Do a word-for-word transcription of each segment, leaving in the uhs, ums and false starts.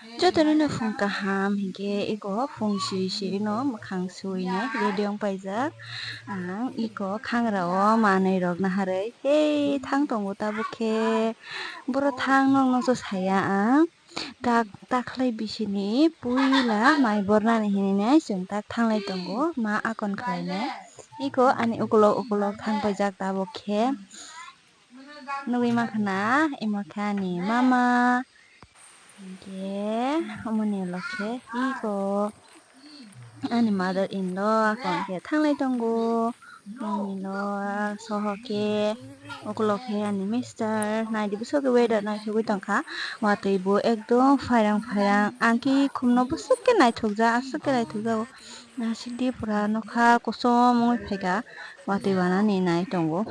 Jotono no phung kaham hinkhe iko phung siri siri no mwkhang suinai ready wng paijak. Ang iko khangra o manwi rok naharwi hei thang tongo tabuk khe. Boro thang nokno se saya ang. Tak, takhlai bisini puila mai bornani hinwi nai chwng tak thanglai tongo ma akon khlainai. Iko ani ukulok ukulok thang paijak tabuk khe. Nugwi mankha na, imo khe ani mama, hinkhe omoni ulo khe iko ani mother in law, akon khe thanglai tongo. Mami no soho khe, ukulok khe ani mister, naidi bwswk khe weather naithogwi tongkha. Watwi bo ekdom phairang phairang, ang khe khumno bwswk khe naithokjak, aswk khe naithokjago. Naisik di pura nokha kosom wngwi phaikha, watwi wanani nai tongo.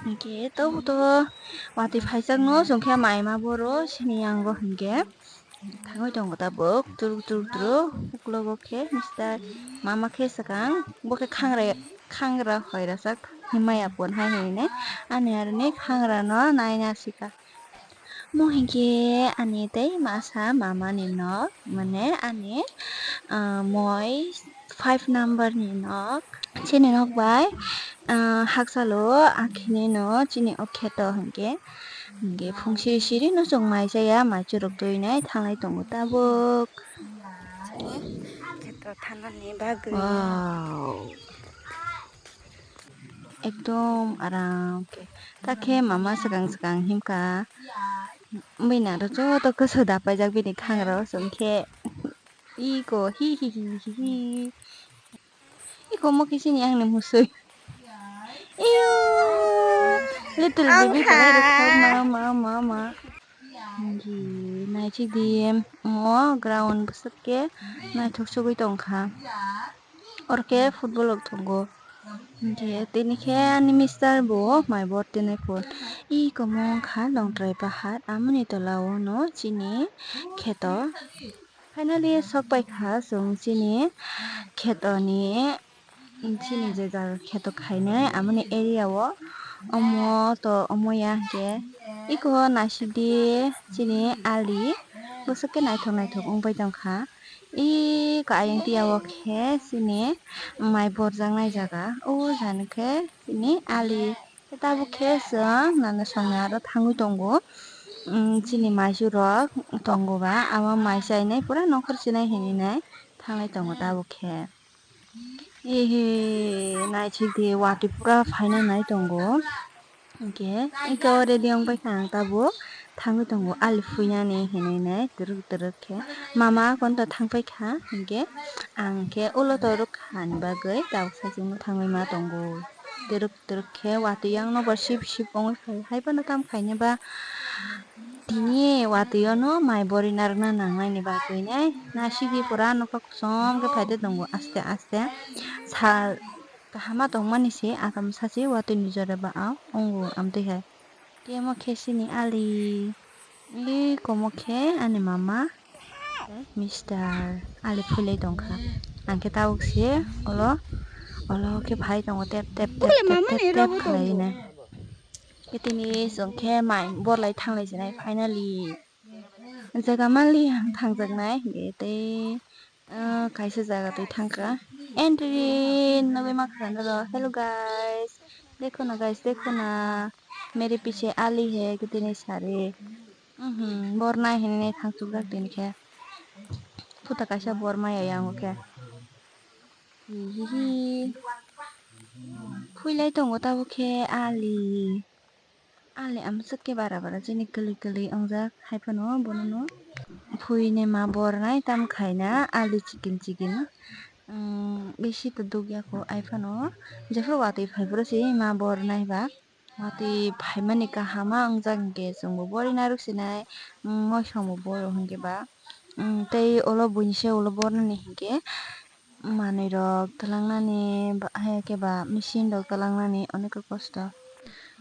Hinkhe tobo to watwi phaijakno chwngkhe maima boro sini yango hinkhe. Thangwi tongo tabuk turuk turuk turuk, uklogo khe mister mama khe swkang, bo khe khangra, khangra hoirajak himaya pon hai hinwi nai, ani aroni khangrano naina sikha. Mo hinkhe ani tei masa mamani nok, mane ani, ah, moi five number ni nok. Chini nok bai, ah, hakchalo akhini no chini o kheto hinkhe, hinkhe phung siri siri no chwng mai chaya, mai churuk twi nai thanglai tongo tabuk. Kheto thanani bagwi. Wow. Ekdom aram khe. Ta khe mama swkang swkang himkha. Bini aro joto kwsa da paijak bini khangra o chwng khe. Iko hi hi hi hi hi. Iko mo khe sini ang ni musui. Iyo. Little baby ta hai rok khai ma ma ma ma. Ngi naithik di mo ground bwswk khe naithok sogwi tongkha. Oro khe football rok tongo. Hinkhe tini khe ani mister bo mai bor tini phun. Iko mo wngkha Longtrai Pahar, amoni tola o no chini kheto. Finally sok paikha chwng chini khetoni, chini je jaga kheto khainai amoni area o, omo to omo ya hinkhe iko naisik di chini ali bwswk khe naithok naithok wngpai tongkha. Iko ayang tiya o khe chini mai borjaknai jaga, o jaga khe chini ali. Tabuk khe chwng nana songni aro thangwi tongo. Umm, chini maisu rok tongo ba, abo mai chainai pura nokor chinai hinwi nai thanglai tongo tabuk khe. Ehe, naithik di watwi pura phaina nai tongo. Hinkhe, hinkhe o ready wng pai kha ang tabuk. Thangwi tongo ali phuinani hinwi nai twrwk twrwk khe. Mama konto thang pai kha, hinkhe ang khe ulo torwk kha ni bagwi tabuk sachwngno thangwi ma tongo. Twrwk twrwk khe watwi yang nobar sip sip wngwi phai, hai phano tamo khaina ba tini watwi o no mai bori narwkna nangnai ni bagwi nai naisik di pura nokha kosom khe phai de tongo aste aste. Sal kaham ma tongmani se agam sachi watwi ni jora ba ang wngo amtwi hai. Khe omo khe chini ali, iko omo khe ani mama, mister ali phulai tongkha. Ang khe tabuk se olo, olo khe phai tongo tep tep tep tep tep tep khlai nai. Khe tini chwng khe mai borlai thanglai sinai finally. Jaga manli ang thangjaknai, tei Ah, kaisa jaga twi thangkha. Entry nugwi mankha noro. Hello guys. Dekho na guys, dekho na. Mere piche ali hai kitni sari. Mhm, bornai hinwi thangchukjak tini khe. Puta kaisa bor maya yango khe. Hihihi. Phuilai tongo tabuk khe ali. Ali amswk khe bara bara chini kwlwi kwlwi wngjak, hai phano bonono phuini ma bornai tam khaina ali chikin chikin, umm, bisi to dukya kho, hai phano jephuru watwi phai phuru se ma bornai ba, watwi phaimani kaham ma wngjak hinkhe chwngbo bori narwk sinai, umm, moisongbo boro hinkhe ba, umm, tei ulo buini se ulo bornani hinkhe. Manwi rok twlangnani ba, hai khe ba machine rok twlangnani onek kosto.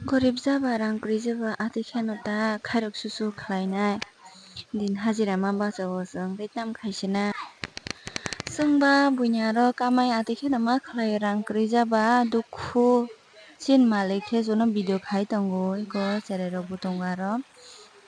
Gorib jaba, rang kwrwi jaba, atwi kheno ta khairok susu khlainai. Din hajira ma bachago chwng tei tam khaisina. Chwngba buini aro kamai atwi kheno ma khlai, rang kwrwi jaba dukhu. Chini malik khe jono video khai tongo, eko cherai rok bo tongo aro.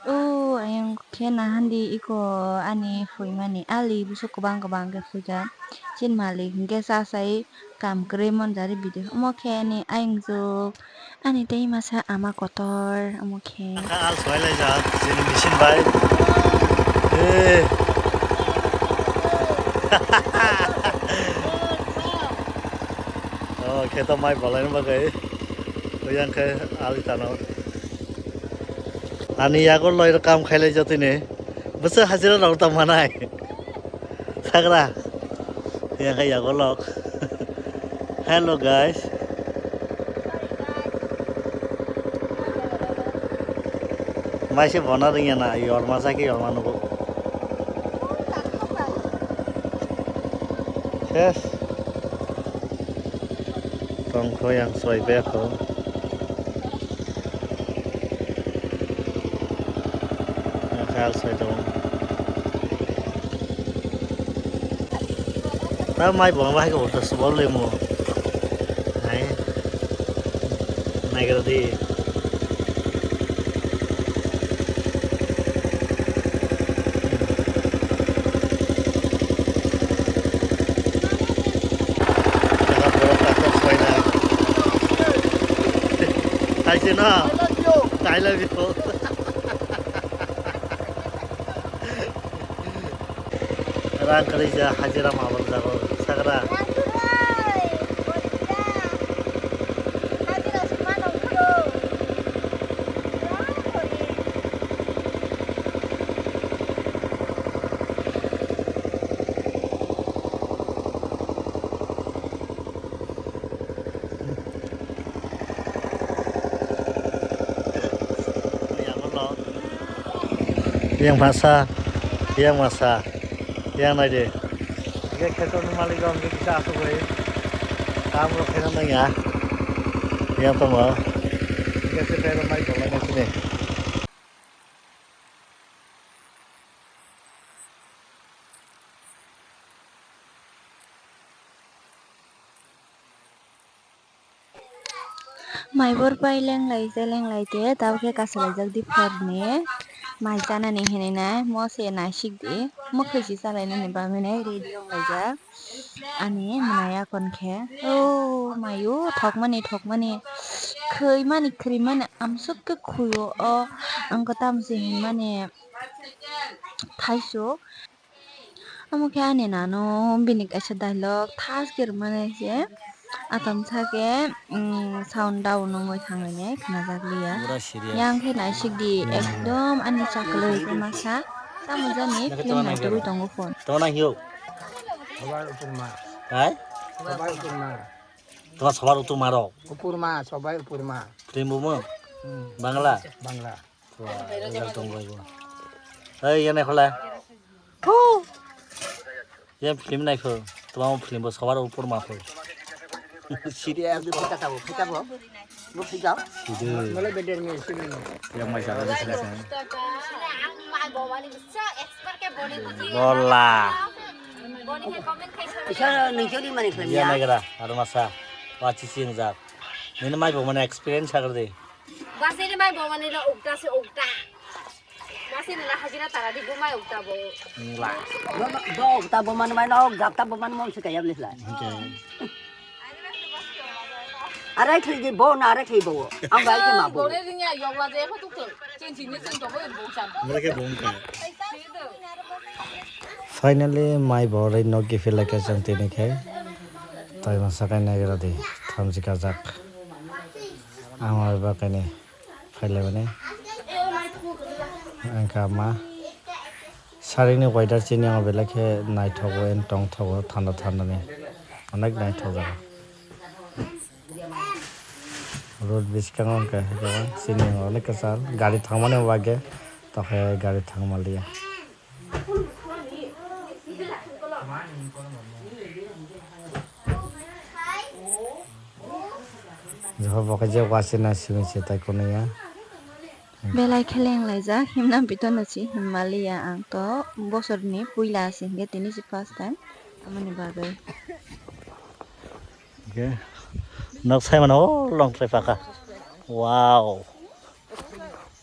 O ayang khe nahandi iko ani phuimani ali busu kwbang kwbang khe phuijak. Chini malik hinkhe cha chai kam kwrwi monjari bidi. Omo khe ani ayang juk ani tei masa ama kotor omo khe. Al soilai jak chini machine bai. Eh. Oh, kheto mai bolai bagwi. Oyang khe ali tano. Ani yago loi kam khailai jotini. Bwswk hajira rok tong manai. Sagra. Yang khe yago lok. Hello guys. Mai se bona ringya na, yorma sa khe yorma nugo. Ses. Tongkho yang soi beko. Khal soi tong. Ta mai bo bahai ko ta subol le mo. Hai. Nai gra di. Hai se no. I love you. Rang kwrwi ja hajira ma bol jago sagra. Yang masa, yang masa, yang nai de. Hingke khetorni malik rok hingke kisa asugwi kam rok khaina nangya. Yang tongo. Hingke khe tei rok mai tongo nai sini. Mai bor pai lenglai je lenglai de, tabuk khe kasalaijak dipharni mai chanani hinwi nai, mo se naisik di, mwkhwi si chalainani bagwi nai ready wng laijak. Ani mwnai akon khe, o maio thokmani thokmani, khwimani khwrwimani amsuk khe khwio o, ang khe tamo se hinmani thaisu. Omo khe ani nano bini kaisa dialogue thas khe rwmani se atam sa khe, mm, sound down wngwi thanglainai khwnajak liya. Pura serious. Yang khe naisik di, hmm, ekdom ani chakwlwi khe masa tamo jani film naitugwi tongo phone. Tamo nang hiyo? Sobai Upurma. Hai? Sobai Upurma. Tamo Sobai Upurma rok? Upurma, Sobai Upurma. Film bumo? Hmm. Bangla? Bangla. Wah, rijak tong bai bo. Hei, yang naikhola. Hu. Yang film naikho. Tamo film bo Sobai Upurma kho. Serious. Bo phika tabo, phika bo. Bo phika. Sidu. Nole beder me sini. Yang mai jaga sila sa. Bola. Isa nungsori mani khlaiya. Yang naikra, aro masa. Wachi singjak. Nini mai bo mane experience sakar de. Basini mai bo mani no ukta se ukta. Basini na hajira tara di bo mai ukta bo. Ngla. Bo, bo ukta bo mani mai no gapta bo mani mon se kaya blisla. Oke. Arai thli di bo na arai thli bo. Ang bai ke ma bo. Bore ringya yogla je ko tuk tuk. Chen chini chen to bo bo chan. Ngla ke bo ka. Finally, mai bo rai no gifi lai ke chang tini khe. Tai ma sakai nai gra di. Thamchi kajak. Ang bai ba kaini. Phailaimani. Ang kha ma. Sarini weather chini ang belai khe naithogo and tongthogo thanda thanda ni. Onek naithok jaga. Road bwskango hwnkhe chini onek kwchal gari thangmani bagwi tokhe gari thangmaliya. Jehova khe je wasina simi se tai kono ya. Belai khe lenglaijak himna bitono si himmaliya ang to bosorni puila se hingke tini si first time amoni bagwi. Hingke nok saimano o longtrai paka. Wow.